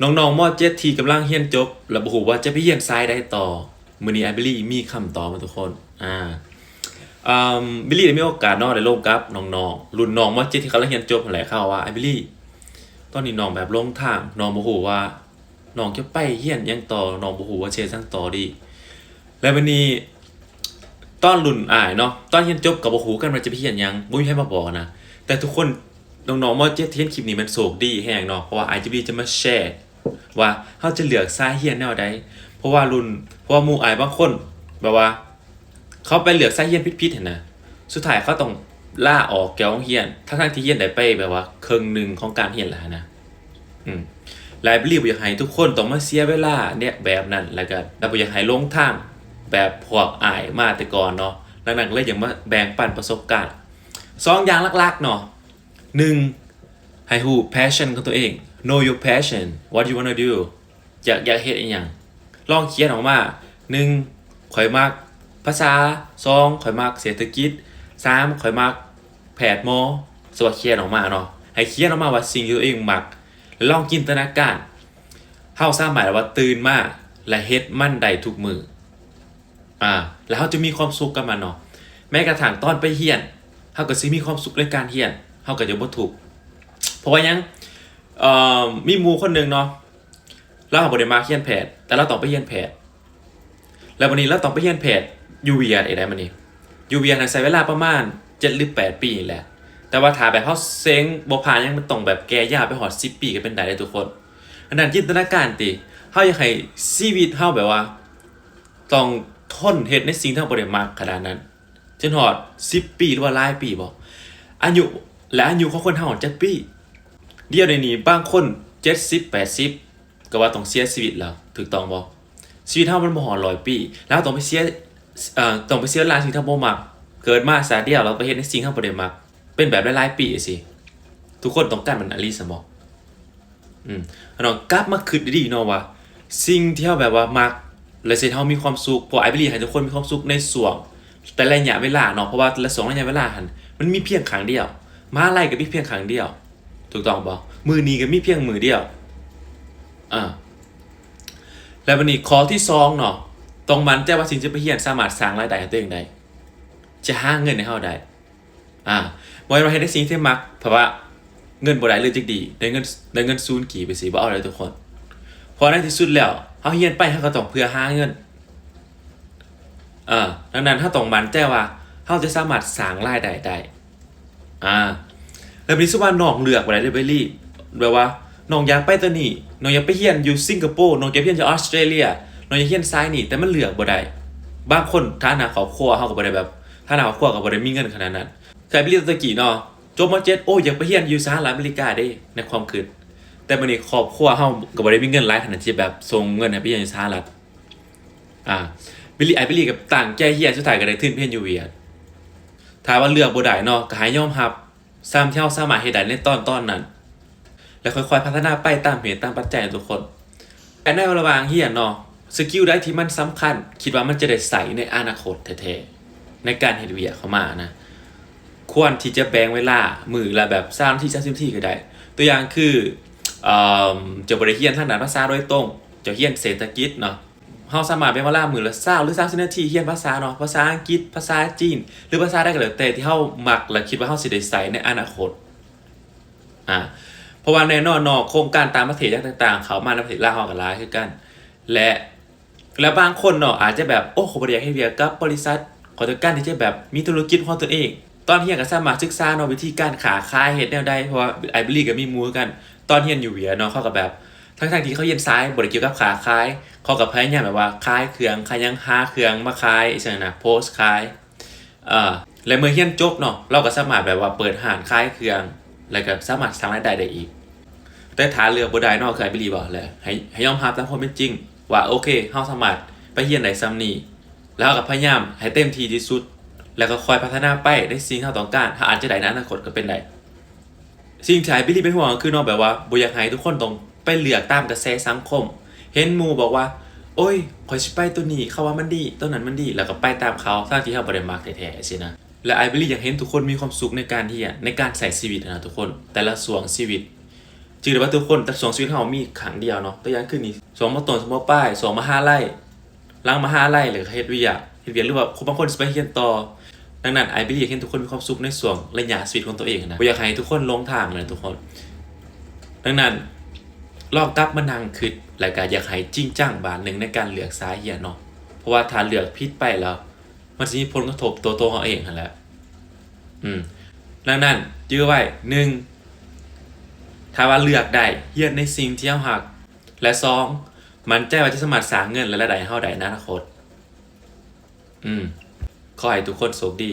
ນ້ອງໆ ມໍເຈັດ ທີ່ກຳລັງຮຽນຈົບ ແລະ ບໍ່ຮູ້ວ່າຈະໄປຮຽນສາຍໃດຕໍ່, ມື້ນີ້ອ້າຍບິລລີມີຄຳຕອບໃຫ້ທຸກຄົນ. ອາ ອາ ບິລລີໄດ້ມີໂອກາດເນາະ ໄດ້ລົມກັບນ້ອງໆ ລຸ້ນນ້ອງ ມໍເຈັດ ທີ່ກຳລັງຮຽນຈົບຫັ້ນແຫຼະ. ເຂົາວ່າ ອ້າຍບິລລີ ຕອນນີ້ນ້ອງແບບຫຼົງທາງ, ນ້ອງບໍ່ຮູ້ວ່ານ້ອງຈະໄປຮຽນຫຍັງຕໍ່, ນ້ອງບໍ່ຮູ້ວ່າຊິເຮັດຫຍັງຕໍ່ດີ. ແລ້ວບັດນີ້ ຕອນລຸ້ນອ້າຍເນາະ ຕອນຮຽນຈົບກໍບໍ່ຮູ້ກັນວ່າຈະໄປຮຽນຫຍັງ, ບໍ່ມີໃຜມາບອກນະ. ແຕ່ທຸກຄົນ ນ້ອງໆ ມໍເຈັດ ທີ່ເຫັນຄລິບນີ້ແມ່ນໂຊກດີແຮງເນາະ, ເພາະວ່າອ້າຍຈິບລີຈະມາແຊວ່າເຮົາຈະເລືອກສາຍຮຽນແນວໃດ. ເພາະວ່າລຸ້ນ ເພາະວ່າໝູ່ອ້າຍບາງຄົນແບບວ່າ ເຂົາໄປເລືອກສາຍຮຽນຜິດໆຫັ້ນນະ, ສຸດທ້າຍເຂົາຕ້ອງລາອອກຈາກໂຮງຮຽນ ທັງໆທີ່ຮຽນໄດ້ໄປແບບວ່າເຄິ່ງໜຶ່ງຂອງການຮຽນແລ້ວຫັ້ນນະ. ອືມ ແລະ ອ້າຍບິລລີບໍ່ຢາກໃຫ້ທຸກຄົນຕ້ອງມາເສຍເວລາແນວແບບນັ້ນ, ແລ້ວກໍ ແລະ ບໍ່ຢາກໃຫ້ຫຼົງທາງແບບພວກອ້າຍມາແຕ່ກ່ອນເນາະ. ດັ່ງນັ້ນກໍເລີຍຢາກມາແບ່ງປັນປະສົບການສອງຢ່າງຫຼັກໆເນາະ. ໜຶ່ງ ໃຫ້ຮູ້ passion ຂອງຕົວເອງ, know your passion, what you wanna do, ຢາກ ຢາກເຮັດອີ່ຫຍັງ. ລອງຂຽນອອກມາ, ໜຶ່ງ ຂ້ອຍມັກພາສາ, ສອງ ຂ້ອຍມັກເສດຖະກິດ, ສາມ ຂ້ອຍມັກແພດໝໍ. ສະວ່າຂຽນອອກມາເນາະ, ໃຫ້ຂຽນອອກມາວ່າສິ່ງທີ່ຕົວເອງມັກ ແລະ ລອງຈິນຕະນາການ ເຮົາສາມາດວ່າຕື່ນມາ ແລະ ເຮັດມັນໄດ້ທຸກມື້. ອາ ແລ້ວເຮົາຈະມີຄວາມສຸກກັບມັນເນາະ. ແມ້ກະທັ່ງຕອນໄປຮຽນ ເຮົາກໍຊິມີຄວາມສຸກໃນການຮຽນ, ເຮົາກໍຈະບໍ່ທຸກ. ເພາະວ່າຫຍັງ? ເອີ ມີໝູ່ຄົນໜຶ່ງເນາະ, ລາວບໍ່ໄດ້ມັກຮຽນແພດ ແຕ່ລາວຕ້ອງໄປຮຽນແພດ. ແລ້ວບັດນີ້ລາວຕ້ອງໄປຮຽນແພດຢູ່ຫວຽດອີກໄດ໋ບັດນີ້. ຢູ່ຫວຽດຫັ້ນໃຊ້ເວລາປະມານເຈັດຫຼືແປດປີນີ້ແຫຼະ, ແຕ່ວ່າຖ້າແບບເຮົາເສັງບໍ່ຜ່ານຫຍັງ ມັນຕ້ອງແບບແກ່ຍາວໄປຮອດສິບປີກໍເປັນໄດ້ເດ້ທຸກຄົນ. ອັນນັ້ນຈິນຕະນາການຕິ, ເຮົາຢາກໃຫ້ຊີວິດເຮົາແບບວ່າ ຕ້ອງທົນເຮັດໃນສິ່ງທີ່ເຮົາບໍ່ໄດ້ມັກຂະໜາດນັ້ນ ຈົນຮອດສິບປີ ຫຼືວ່າຫຼາຍປີບໍ? ອາຍຸ ແລະ ອາຍຸຂອງຄົນເຮົາຈັກປີ? ດຽວນີ້ບາງຄົນເຈັດສິບແປດສິບ ກໍວ່າຕ້ອງເສຍຊີວິດແລ້ວ, ຖືກຕ້ອງບໍ່? ຊີວິດເຮົາມັນບໍ່ຮອດຮ້ອຍປີ ແລ້ວເຮົາຕ້ອງໄປເສຍ ເອີ ຕ້ອງໄປເສຍເວລາສິ່ງທີ່ເຮົາບໍ່ມັກ, ເກີດມາຊາດດຽວແລ້ວໄປເຮັດໃນສິ່ງທີ່ເຮົາບໍ່ໄດ້ມັກ, ເປັນແບບຫຼາຍໆປີຈັ່ງຊີ້. ທຸກຄົນຕ້ອງການມັນອີ່ຫຼີຊັ້ນບໍ່? ອືມ ເຮົາຕ້ອງກັບມາຄິດດີໆເນາະວ່າ ສິ່ງທີ່ເຮົາແບບວ່າມັກ ແລະ ເຮັດໃຫ້ເຮົາມີຄວາມສຸກ, ເພາະອ້າຍບິລລີໃຫ້ທຸກຄົນມີຄວາມສຸກໃນຊ່ວງແຕ່ລະໄລຍະເວລາເນາະ, ເພາະວ່າແຕ່ລະຊ່ວງໄລຍະເວລາຫັ້ນ ມັນມີພຽງຄັ້ງດຽວ, ມະຫາໄລກໍມີພຽງຄັ້ງດຽວ, ຖືກຕ້ອງບໍ່? ມື້ນີ້ກໍມີພຽງມື້ດຽວ. ອາ ແລ້ວບັດນີ້ຂໍ້ທີສອງເນາະ, ຕ້ອງໝັ້ນໃຈວ່າສິ່ງທີ່ໄປຮຽນສາມາດສ້າງລາຍໄດ້ໃຫ້ຕົວເອງໄດ້, ຈະຫາເງິນໃຫ້ເຮົາໄດ້. ອາ ບໍ່ແມ່ນວ່າເຮັດໃນສິ່ງທີ່ມັກ ເພາະວ່າເງິນບໍ່ໄດ້ເລີຍຈັກດີ, ໄດ້ເງິນ ໄດ້ເງິນສູນກີບໄປຊີ້ ບໍ່ເອົາເລີຍທຸກຄົນ. ເພາະໃນທີ່ສຸດແລ້ວ ເຮົາຮຽນໄປ ເຮົາກໍຕ້ອງເພື່ອຫາເງິນ. ເອີ ດັ່ງນັ້ນເຮົາຕ້ອງໝັ້ນໃຈວ່າ ເຮົາຈະສາມາດສ້າງລາຍໄດ້ໄດ້. ອາ ແລ້ວບັດນີ້ສົມມຸດວ່ານ້ອງເລືອກບໍ່ໄດ້ເລີຍ ເບລລີ, ແບບວ່ານ້ອງຢາກໄປຕົວນີ້, ນ້ອງຢາກໄປຮຽນຢູ່ສິງກະໂປ, ນ້ອງຢາກຮຽນຢູ່ອອສເຕຣເລຍ, ນ້ອງຢາກຮຽນສາຍນີ້, ແຕ່ມັນເລືອກບໍ່ໄດ້. ບາງຄົນຖານະຄອບຄົວເຮົາກໍບໍ່ໄດ້ແບບ ຖານະຄອບຄົວກໍບໍ່ໄດ້ມີເງິນຂະໜາດນັ້ນ. ຄືອ້າຍບິລລີຕະກີ້ເນາະ ຈົບ ມ.ເຈັດ ໂອ້ ຢາກໄປຮຽນຢູ່ສະຫະລັດອາເມລິກາເດ້ ໃນຄວາມຄິດ, ແຕ່ບັດນີ້ຄອບຄົວເຮົາກໍບໍ່ໄດ້ມີເງິນຫຼາຍຂະໜາດທີ່ແບບສົ່ງເງິນໃຫ້ໄປຮຽນຢູ່ສະຫະລັດ. ອາ ບິລລີ ອ້າຍບິລລີກໍຕັ້ງໃຈຮຽນ, ສຸດທ້າຍກໍໄດ້ທຶນໄປຮຽນຢູ່ຫວຽດ. ຖ້າວ່າເລືອກບໍ່ໄດ້ເນາະ ກໍໃຫ້ຍອມຮັບສ່ຳທີ່ເຮົາສາມາດເຮັດໄດ້ໃນຕອນຕອນນັ້ນ ແລ້ວຄ່ອຍໆພັດທະນາໄປຕາມເຫດຕາມປັດໄຈທຸກຄົນ. ແລະ ໃນລະຫວ່າງຮຽນເນາະ ສະກິວໃດທີ່ມັນສຳຄັນ ຄິດວ່າມັນຈະໄດ້ໃຊ້ໃນອະນາຄົດແທ້ໆ ໃນການເຮັດວຽກເຂົ້າມານະ ຄວນທີ່ຈະແບ່ງເວລາມື້ລະແບບຊາວນາທີ ສາມສິບນາທີກໍໄດ້. ຕົວຢ່າງຄື ເອີ ເຈົ້າບໍ່ໄດ້ຮຽນທາງດ້ານພາສາໂດຍຕົງ, ເຈົ້າຮຽນເສດຖະກິດເນາະ, ເຮົາສາມາດແບ່ງເວລາມື້ລະຊາວ ຫຼື ສາມສິບນາທີຮຽນພາສາເນາະ, ພາສາອັງກິດ, ພາສາຈີນ ຫຼື ພາສາໃດກໍແລ້ວແຕ່ທີ່ເຮົາມັກ ແລະ ຄິດວ່າເຮົາຊິໄດ້ໃຊ້ໃນອະນາຄົດ. ອາ ເພາະວ່າແນ່ນອນເນາະ ໂຄງການຕ່າງປະເທດຫຍັງຕ່າງໆ ເຂົ້າມາໃນປະເທດລາວເຮົາກໍຫຼາຍຄືກັນ ແລະ ແລະ ບາງຄົນເນາະ ອາດຈະແບບ ໂອ້ ຂ້ອຍບໍ່ໄດ້ຢາກເຮັດວຽກກັບບໍລິສັດ, ຂ້ອຍຕ້ອງການທີ່ຈະແບບມີທຸລະກິດຂອງຕົນເອງ. ຕອນຮຽນກໍສາມາດສຶກສາເນາະ ວິທີການຄ້າຂາຍເຮັດແນວໃດ, ເພາະວ່າອ້າຍບິລລີກໍມີໝູ່ຄືກັນ ຕອນຮຽນຢູ່ຫວຽດເນາະ, ເຂົາກໍແບບ ທັງໆທີ່ເຂົາຮຽນສາຍບໍ່ໄດ້ກ່ຽວກັບຄ້າຂາຍ, ເຂົາກໍພະຍາຍາມແບບວ່າຂາຍເຄື່ອງ ຂາຍຫຍັງ ຫາເຄື່ອງມາຂາຍ ຈັ່ງຊີ້ນະ ໂພສຂາຍ. ເອີ ແລະ ເມື່ອຮຽນຈົບເນາະ ລາວກໍສາມາດແບບວ່າເປີດຮ້ານຂາຍເຄື່ອງ ແລະ ກໍສາມາດສ້າງລາຍໄດ້ໄດ້ອີກ. ແຕ່ຖ້າເລືອກບໍ່ໄດ້ເນາະ ຄືອ້າຍບິລລີບອກແຫຼະ ໃຫ້ ໃຫ້ຍອມຮັບຕາມຄວາມເປັນຈິງວ່າ ໂອເຄ ເຮົາສາມາດໄປຮຽນໄດ້ສ່ຳນີ້ ແລ້ວເຮົາກໍພະຍາຍາມໃຫ້ເຕັມທີ່ທີ່ສຸດ ແລ້ວກໍຄ່ອຍພັດທະນາໄປໃນສິ່ງທີ່ເຮົາຕ້ອງການ, ເຮົາອາດຈະໄດ້ໃນອະນາຄົດກໍເປັນໄດ້. ສິ່ງທີ່ອ້າຍບິລລີເປັນຫ່ວງກໍຄືເນາະ ແບບວ່າບໍ່ຢາກໃຫ້ທຸກຄົນຕ້ອງໄປເລືອກຕາມກະແສສັງຄົມ. ເຫັນໝູ່ບອກວ່າ ໂອ້ຍ ຂ້ອຍຊິໄປໂຕນີ້ ເຂົາວ່າມັນດີ, ໂຕນັ້ນມັນດີ ແລ້ວກໍໄປຕາມເຂົາ ທັງທີ່ເຮົາບໍ່ໄດ້ມັກແທ້ໆ ຊີ້ນະ. ແລະ ອ້າຍບິລລີຢາກເຫັນທຸກຄົນມີຄວາມສຸກໃນການຮຽນ, ໃນການໃຊ້ຊີວິດຫັ້ນນະທຸກຄົນ, ແຕ່ລະຊ່ວງຊີວິດ ຈື່ໄດ້ວ່າທຸກຄົນ ແຕ່ຊ່ວງຊີວິດເຮົາມີຄັ້ງດຽວເນາະ ຕົວຢ່າງຄືນີ້ ຊ່ວງ ມ.ຕົ້ນ ມ.ປາຍ ຊ່ວງມະຫາໄລ ຫຼັງມະຫາໄລ ແລ້ວກໍເຮັດວຽກ ເຮັດວຽກ ຫຼືວ່າຄົນບາງຄົນຊິໄປຮຽນຕໍ່. ດັ່ງນັ້ນ ອ້າຍບິລລີຢາກເຫັນທຸກຄົນມີຄວາມສຸກໃນຊ່ວງໄລຍະຊີວິດຂອງຕົວເອງນະ ບໍ່ຢາກໃຫ້ທຸກຄົນຫຼົງທາງນະທຸກຄົນ. ດັ່ງນັ້ນ ລອງກັບມານັ່ງຄິດ ແລ້ວກໍຢາກໃຫ້ຈິງຈັງບາດໜຶ່ງໃນການເລືອກສາຍຮຽນເນາະ ເພາະວ່າຖ້າເລືອກຜິດໄປແລ້ວ ມັນຊິມີຜົນກະທົບຕໍ່ຕົວເຮົາເອງຫັ້ນແຫຼະ. ອືມ ດັ່ງນັ້ນຈື່ໄວ້ ໜຶ່ງ ຖ້າວ່າເລືອກໄດ້ ຮຽນໃນສິ່ງທີ່ເຮົາຮັກ ແລະ ສອງ ໝັ້ນໃຈວ່າຈະສາມາດສ້າງເງິນ ແລະ ລາຍໄດ້ໃຫ້ເຮົາໄດ້ໃນອະນາຄົດ. ອືມ ຂໍໃຫ້ທຸກຄົນໂຊກດີ.